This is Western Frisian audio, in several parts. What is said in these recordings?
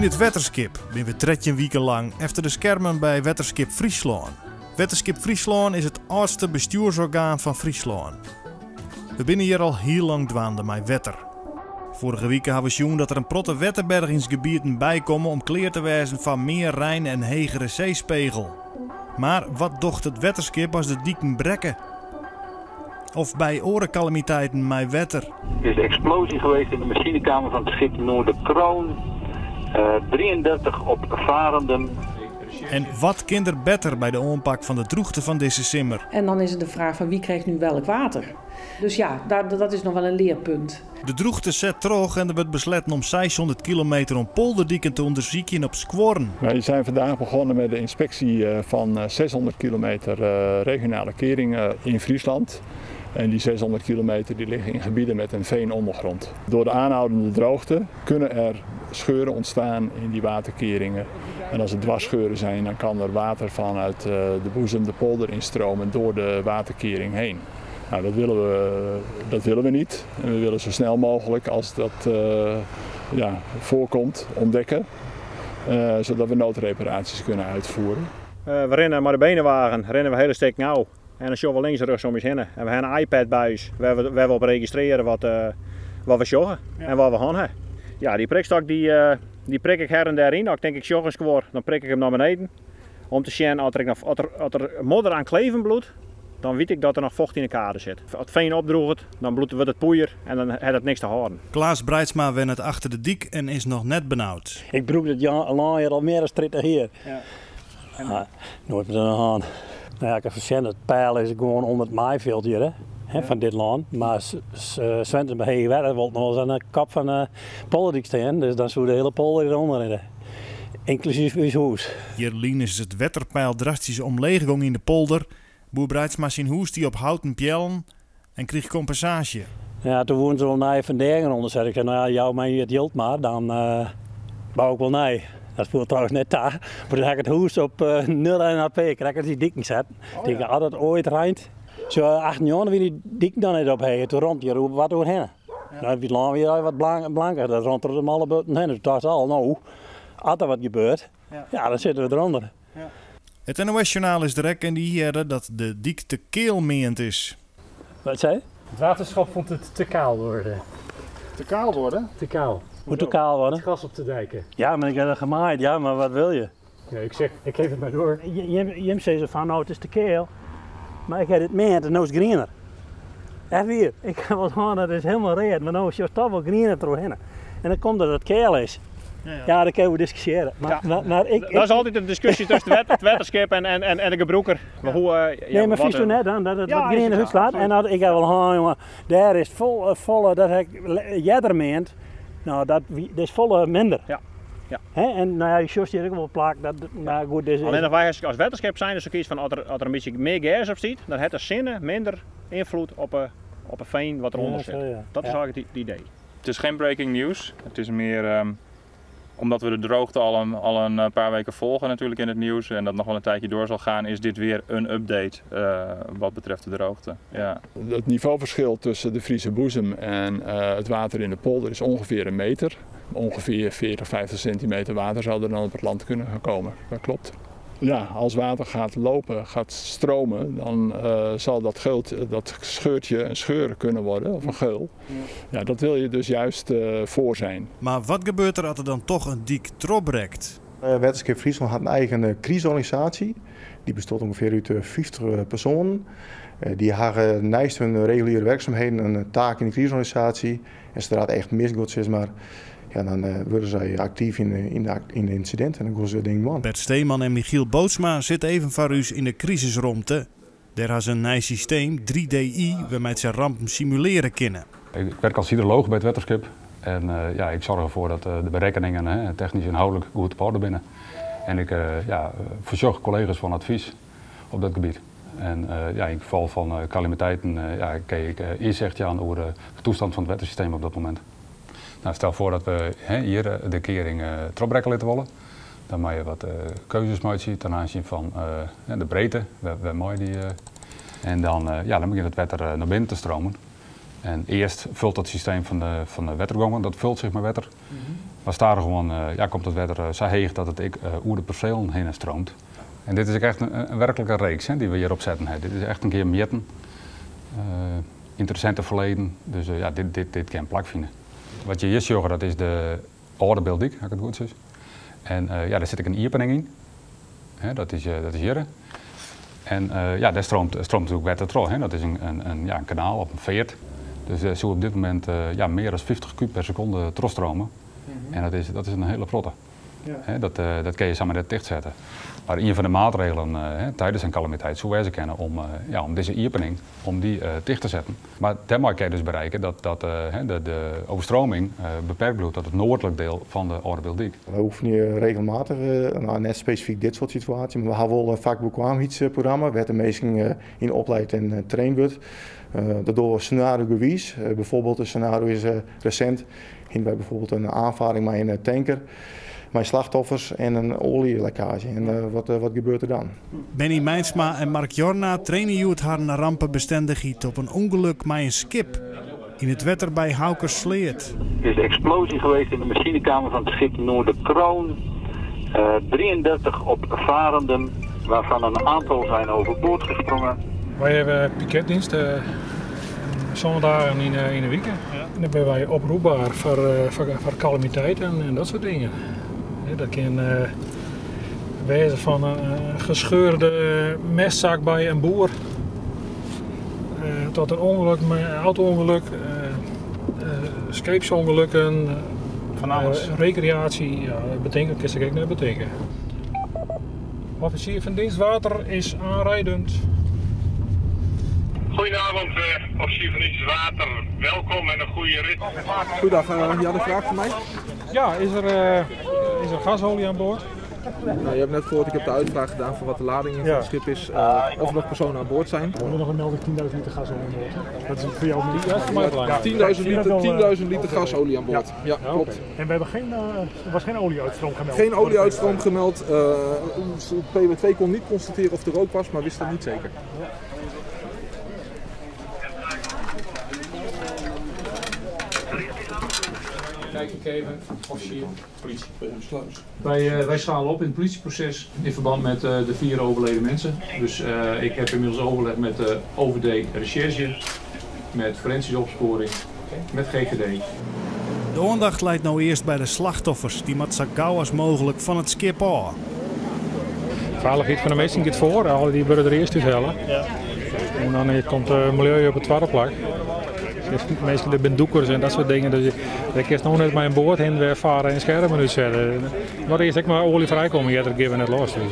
Yn it Wetterskip binne we 13 wiken lang efter de skermen by Wetterskip Fryslân. Wetterskip Fryslân is it âldste bestjoersorgaan fan Fryslân. We binne hjir al hiel lang dwaande mei wetter. Foarige wike ha we sjoen dat der in protte wetterbergingsgebieten bykomme om klear te wêzen foar mear rein en hegere seespegel. Mar wat docht it wetterskip as de diken brekke? Of by oare kalamiteiten mei wetter? Er is explosie geweest in de machinekamer van het schip Noorderkroon. 33 opvarenden. En wat kin der better by de oanpak fan de drûchte fan dizze simmer? En dan is het de vraag van wie krijgt nu welk water. Dus ja, dat is nog wel een leerpunt. De drûchte set troch en der wurdt besletten om 600 kilometer oan polderdiken te ûndersykjen op skuorren. Wij zijn vandaag begonnen met de inspectie van 600 kilometer regionale kering in Friesland. En die 600 kilometer die liggen in gebieden met een veenondergrond. Door de aanhoudende droogte kunnen er scheuren ontstaan in die waterkeringen. En als het dwarsscheuren zijn, dan kan er water vanuit de boezem de polder instromen door de waterkering heen. Nou, dat willen we niet. En we willen zo snel mogelijk, als dat voorkomt, ontdekken. Zodat we noodreparaties kunnen uitvoeren. We rennen maar de benenwagen, rennen we hele stuk nauw. En dan sjogge we links en rechts om eens heen. En we hebben een iPad bij ons waar we op registreren wat we sjogge en wat we gaan hebben. Ja, die prikstok die prik ik her en der in. Als ik denk ik sjogge een squar, dan prik ik hem naar beneden. Om te zien als er modder aan kleven bloedt, dan weet ik dat er nog vocht in de kade zit. Als het veen opdroegt, dan wordt het poeier en dan heeft het niks te houden. Klaas Breidsma wennet achter de dyk en is noch net benaud. Ik brûk dat al al mear as 30 jier. Ja. Ah, noait mear oan de hân. Nou ja, ik ha sjoen, it peil is gewoan ûnder it maaifjild hjir, hè, hè, fan dit lân. Mar Swenten by heech wetter wol noch wolris oan de kop fan de polderdyk stean, dus dan soe de hiele polder hjirûnder rinne. Ynklusyf ús hûs. Hjirlyn is it wetterpeil drastysk omleech gong yn de polder. Boer Breidsma syn hûs stie op houten peallen en krige kompensaasje. Ja, toen woenen se wol nije fundearringen ûnder. Ik sei, nou ja, jou my it jild mar, dan bou ik wol nij. Dat foel trouwens net ta. Mar toen ha ik it hûs op 0 NAP, krekt as dy diken setten. Oh, ja. As it oait reint. Sa 98 wie dy diken dan net ophege, toen rûn hjir wat oerhinne. Ja. Nou, it lân wie wat blanker, dat rûn troch de alle butten hinne. Toen tocht ik al, nou, as der wat gebeurt, ja, dan sitte we derûnder. Ja. It NOS-journaal is der ek en dy hearde dat de dyk te keal meand is. Wat sei je? Het waterschap vond het te kaal worden. Te kaal worden? Te kaal. Hoe te kaal worden? Het gras op de dijken. Ja, maar ik heb het gemaaid, ja, maar wat wil je? Ja, ik zeg, ik geef het maar door. Jim zei zo van, nou het is te keel, maar ik heb het meand en nu is het groener. Echt wier, ik heb wat aan, dat is helemaal red, maar nu is het toch wel groener doorheen. En dan komt dat het keel is. Ja, ja. Ja, daar kunnen we discussiëren. Maar, Ja. maar ik, Dat is altijd een discussie tussen het wetterschip en de gebroeker. Maar hoe, ja, Nee, maar wat vies toen een net dan, dat het Ja, wat is groener het uit slaat. zo. En dat, ik heb wel, oh, jongen, daar is volle, dat heb ik eerder meend. Nou, dat is volle minder. Ja. Ja. Hè? En nou ja, je zocht hier ook wel plak, dat, maar goed, dus Alleen nog wij als wetterschip zijn, dus kies van als er een beetje meer gas op zit, dan heeft de zinne minder invloed op een veen wat eronder Ja, zit. zo, ja. Dat is Ja. eigenlijk het idee. Het is geen breaking news. Het is meer omdat we de droogte al een paar weken volgen natuurlijk in het nieuws en dat nog wel een tijdje door zal gaan, is dit weer een update wat betreft de droogte. Ja. Het niveauverschil tussen de Friese boezem en het water in de polder is ongeveer een meter. Ongeveer 40, 50 centimeter water zou er dan op het land kunnen gaan komen. Dat klopt. Ja, als water gaat lopen, gaat stromen, dan zal dat scheurtje een scheur kunnen worden, of een geul. Ja, dat wil je dus juist voor zijn. Maar wat gebeurt er als er dan toch een dik trochbrekt? Wetterskip Fryslân hat in eigen crisisorganisatie. Die bestiet ongeveer uit 50 personen. Die hebben naast hun reguliere werkzaamheden een taak in de crisisorganisatie. En zodra het echt misgaat, ja, dan worden zij actief in de incidenten en dan gaan ze dingen doen. Bert Steeman en Michiel Bootsma zitten even foar ús yn de crisisromte. Dêr ha se in nij systeem, 3DI, wêrmei't se rampen simulearje kinne. Ik werk as hydrolooch by it Wetterskip en ik soargje derfoar dat de berekkeningen, hè, technysk en ynhâldlik goed op oarder binne. En ik foarsjoch kollega's fan advys op dat gebiet. En yn it gefal fan kalamiteiten kin ik ynsicht jaan oer de tastân fan it wettersysteem op dat momint. Nou, stel foar dat we, hè, hjir de kearing trochbrekke litte wolle. Dan moatte je wat keuzes meitsje ten oansjen fan de breedte, wêr mei dy. En dan begjint it wetter nei binnen te streamen. En earst folet dat systeem fan de wettergongen, dat folet sich mei wetter. Mar stadichoan ja, komt it wetter sa heech dat it ek oer de perselen hinne streamt. En dit is ek echt in werklike reeks hè, dy't we hjir opsetten ha. Dit is echt in kear mjitten yn it resinte ferleden. Dus ja, dit kin plakfine. Wat je hjir sjogge, dat is de âlde Biltdyk, as ik it goed sis. En ja, dêr sit ek in iepening yn. Hè, dat is hjir. En ja, dêr streamt natuerlik wetter troch. Hè. Dat is in, ja, in kanaal of in feart. Dus dêr soe op dit momint ja, mear as 50 kúb per sekonde trochstrome. En dat is in hiele protte. Ja. Dat kinne je samar net tichtsette. Mar ien fan de maatregelen tidens in kalamiteit soe wêze kinne om, ja, om dizze iepening om dy ticht te setten. Mar dêrmei kinne je dus bereiken dat de overstroming beperkt bliuwt tot it noardlik deel fan de âlde Biltdyk. Wy oefenje regelmatich, no net spesifyk dit soart situaasjes, mar we ha wol in fakbekwaamheidsprogramma wêr't de minsken yn opleid en traind wurdt. Dat dogge we senariogewiis. Bijvoorbeeld in senario is resint hiene wy bijvoorbeeld in oanfaring mei in tanker mei slachtoffers en in oaljelekkaazje. En wat gebeurt der dan? Benny Meinsma en Mark Jorna traine hjoed harren rampebestendichheid op in ûngelok mei in skip yn it wetter by Houkesleat. Er is explosie geweest in de machinekamer van het schip Noorderkroon. 33 opvarenden, waarvan een aantal zijn overboord gesprongen. Wy hawwe piketdienst sân dagen yn 'e wike. En dan binne wy oproepber foar kalamiteiten en dat soart dingen. Dat kin wêze fan in gescheurde mestzak by in boer tot in ûngelok, in auto-ûngelok, skeepsûngelokken, Fan alles. Rekreaasje, ja, betinke kinst ek net betinke. Officier van dienst Water is aanrijdend. Goedenavond, officier van dienst Water. Welkom en een goede rit. Goedendag, je had een vraag voor mij? Ja, is er gasolie aan boord? Nou, je hebt net gehoord, ik heb de uitvraag gedaan voor wat de lading van het schip is, of er nog personen aan boord zijn. We hebben nog een melding 10.000 liter gasolie aan boord. Hè? Dat is voor jou niet. Ja, dat is voor mij belangrijk. 10.000 liter gasolie aan boord. Ja, Ja, klopt. oké. En we hebben geen, er was geen olieuitstroom gemeld? Geen olieuitstroom gemeld. PW2 kon niet constateren of er rook was, maar wist dat niet zeker. Kijk ik even, officier, politie. Wij schalen op in het politieproces in verband met de 4 overleden mensen. Dus ik heb inmiddels overleg met de OVD Recherche, met forensische opsporing, met GGD. De oandacht leit no earst by de slachtoffers, dy moatte sa gau as mooglik fan it skip ôf. De feilichheid fan de minsken giet foar, alle dy wurde der earst úthelle. En dan komt it miljeu op it twadde plak. Minsken, der binne dûkers en dat soart dingen, dus dêr kinst no net mei in boat hinne wer farre en skermen útsette. Mar earst ek mar oalje frijkomme, earder gean we net los. Dus.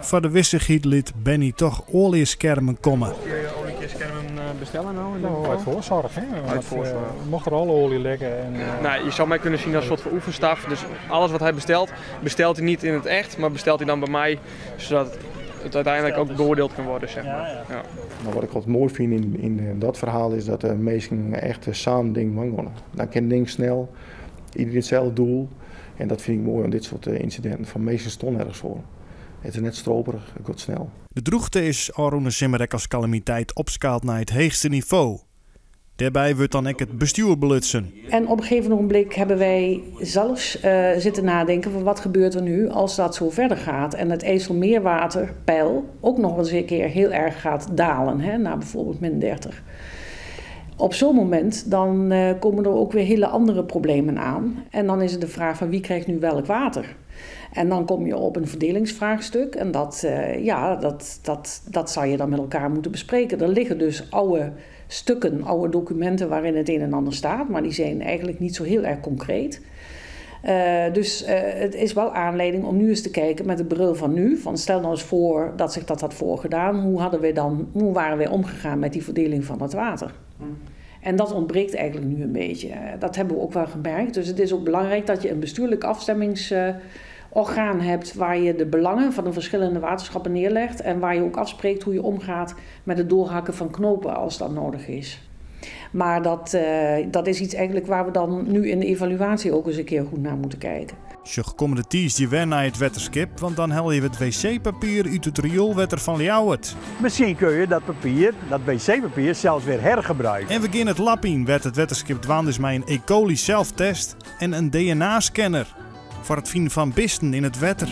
Foar de wissichheid lit Benny toch oaljeskermen komme. Kun je oliekermen bestellen nou? In dit Nou, geval? uit voorzorg, hè? Uit Want, voorzorg. mocht er al olie lekken. En Nou, je zou mij kunnen zien als een soort van oefenstaf. Dus alles wat hij bestelt, bestelt hij niet in het echt, maar bestelt hij dan bij mij, zodat het uiteindelijk ook beoordeeld kan worden. Ja. Maar wat ik altijd mooi vind in dat verhaal is dat de mensen echt samen dingen doen. Dan kan ding snel, iedereen hetzelfde doel. En dat vind ik mooi aan dit soort incidenten. Van meesten stonden ergens voor. Het is net stroperig, het gaat snel. De droegte is ôfrûne simmer ek as kalamiteit opskaald nei it heechste nivo. Dêrby wurdt dan ek it bestjoer belutsen. En op een gegeven ogenblik hebben wij zelfs zitten nadenken van wat gebeurt er nu als dat zo verder gaat. En het IJsselmeerwaterpeil ook nog eens een keer heel erg gaat dalen, hè, naar bijvoorbeeld min 30. Op zo'n moment dan komen er ook weer hele andere problemen aan. En dan is het de vraag van wie krijgt nu welk water. En dan kom je op een verdelingsvraagstuk en dat zou je dan met elkaar moeten bespreken. Er liggen dus oude stukken, oude documenten waarin het een en ander staat, maar die zijn eigenlijk niet zo heel erg concreet. Dus het is wel aanleiding om nu eens te kijken met de bril van nu. Van stel nou eens voor dat zich dat had voorgedaan, hoe waren wij omgegaan met die verdeling van het water? En dat ontbreekt eigenlijk nu een beetje. Dat hebben we ook wel gemerkt. Dus het is ook belangrijk dat je een bestuurlijk afstemmingsorgaan hebt waar je de belangen van de verschillende waterschappen neerlegt en waar je ook afspreekt hoe je omgaat met het doorhakken van knopen als dat nodig is. Maar dat is iets eigenlijk waar we dan nu in de evaluatie ook eens een keer goed naar moeten kijken. Sjoch kommende tiisdei wer nei it Wetterskip, want dan helje we it wc-papier út it rioelwetter fan Ljouwert. Miskien kun je dat papier, dat wc-papier, sels wer hergebruiken. En we gean it lab yn wêr't it Wetterskip dwaande is mei in E. coli selftest en in DNA-scanner foar it finen fan bisten yn it wetter.